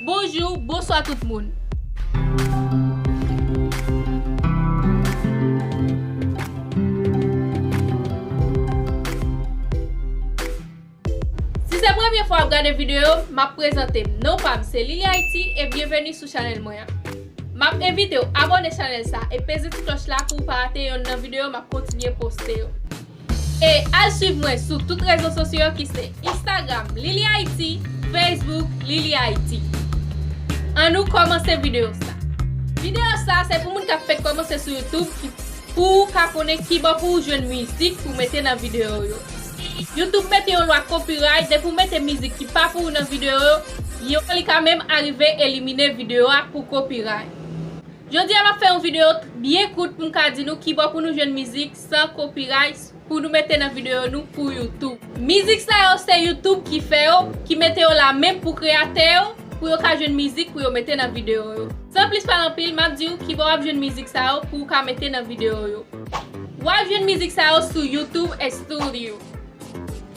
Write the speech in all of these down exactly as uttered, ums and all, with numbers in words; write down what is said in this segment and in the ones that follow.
Bonjou, bonswa tout moun. Si se premye fwa w ap gade videyo, m ap prezante m. Non pa m se Lily Haiti e byenveni sou chanèl mwen an. M ap envite w abòne chanèl sa e peze ti klòch la pou w pa rate yonn nan videyo m ap kontinye poste yo. E al swiv mwen sou tout rezo sosyo yo ki se Instagram Lily Haiti, Facebook Lily Haiti. Ann nou kòmanse videyo sa. Videyo sa se pou moun k ap fèk kòmanse sou YouTube ki, pou w ka konnen kibò pou w jwenn mizik pou w mete nan videyo yo. YouTube mete yon lwa copyright, depi w mete mizik ki pa pou w nan videyo yo, yo li ka menm arive elimine videyo a pou copyright. Jodi a m ap fè yon videyo t-, byen kout pou m ka di nou kibò pou nou jwenn mizik san copyright pou nou mete nan videyo nou pou YouTube. Mizik sa yo se YouTube ki fè yo, ki mete yo la menm pou kreyatè yo, pou yo ka jwenn mizik pou yo mete nan videyo yo. San plis pale anpil, m ap di w kibò w ap jwenn mizik sa yo pou w ka mete nan videyo yo. W ap jwenn mizik sa yo sou YouTube Studio.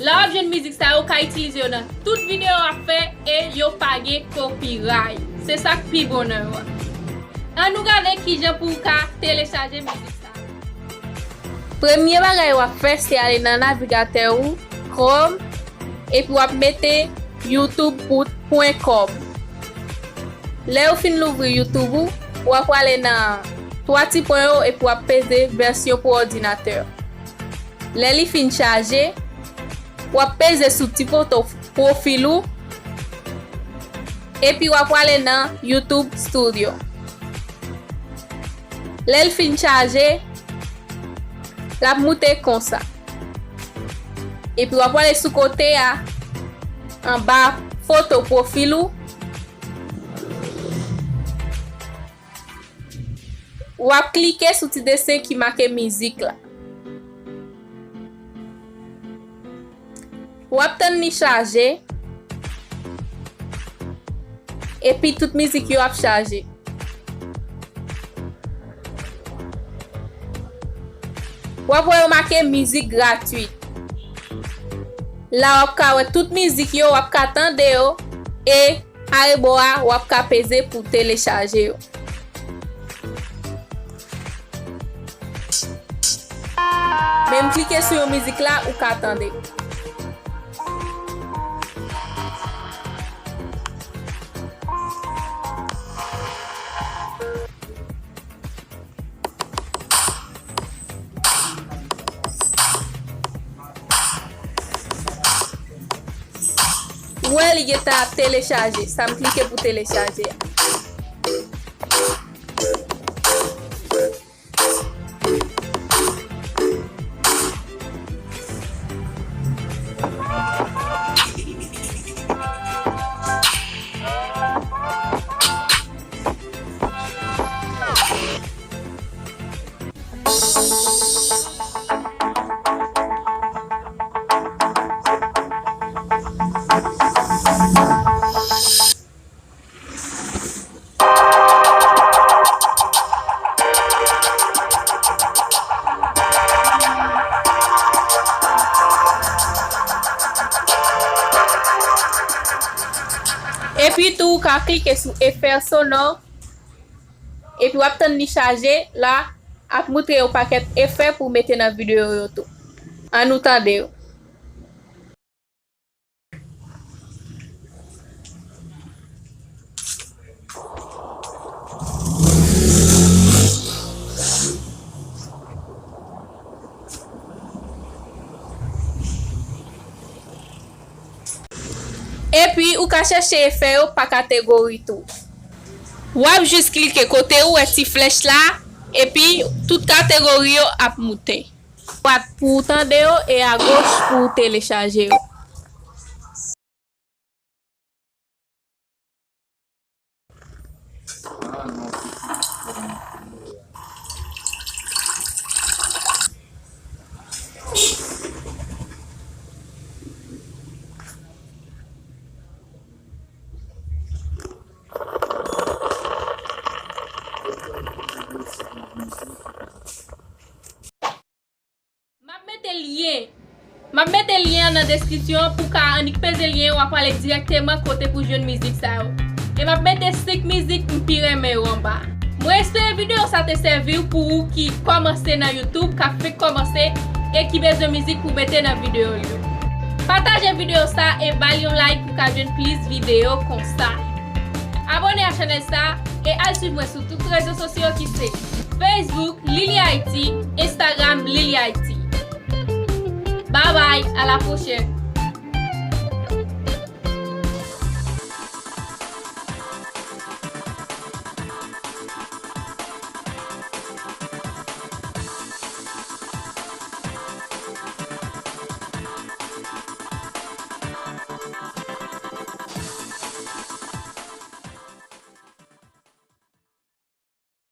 La w ap jwenn mizik sa yo, w ka itilize yo nan tout videyo w ap fè e yo pa gen copyright. Se sa k pi bon nan yo a. Ann nou gade kijan pou w ka telechaje mizik sa yo. Premye bagay w ap fè se ale nan navigatè ou, Chrome, epi w ap mete youtube pwen kòm. Lè w fin louvri YouTube ou, w ap prale nan twa ti pwen yo epi w ap peze vèsyon pou òdinatè. Lè li fin chaje, w ap peze sou ti foto pwofil ou, epi w ap prale nan YouTube Studio. Lè l fin chaje, l ap moute konsa. Epi w ap prale sou kote a, anba foto pwofil ou. W ap klike sou ti desen ki make mizik la. W ap tann li chaje. Epi tout mizik yo ap chaje. W ap wè yo make mizik gratwit. La w ap ka wè tout mizik yo, w ap ka tande yo. E arebò a, w ap ka peze pou telechaje yo. Men m klike sou yon mizik la, ou ka tande. Ou wè li gentan ap telechaje, sa m klike pou telechaje a. Epi tou, ou ka klike sou efè sonò. Epi w ap tann li chaje, la, ap montre yon pakèt efè pou w mete nan videyo yo tou. Ann nou tande yo. Epi, ou ka chèche efè yo pa kategori tou. W ap jis klike kote ou wè ti flèch la, epi tout kategori yo ap moute. Dwat pou w tande yo e agoch pou w telechaje yo. M ap mete lyen. M ap mete lyen an nan deskripsyon an pou w ka annik peze lyen an, w ap prale dirèkteman kote pou jwenn mizik sa yo. E m ap mete senk mizik m pi renmen yo anba. Mwen espere videyo sa te sèvi w pou ou ki kòmanse nan YouTube, k ap fenk kòmanse e ki bezwen mizik pou mete nan videyo l yo. Pataje videyo sa e ba l yon like pou w ka jwenn plis videyo konsa. Abòne a chanèl sa e al swiv mwen sou tout rezo sosyo ki se Facebook Lily Haiti, Instagram Lily Haiti. Bye bye, à la prochaine.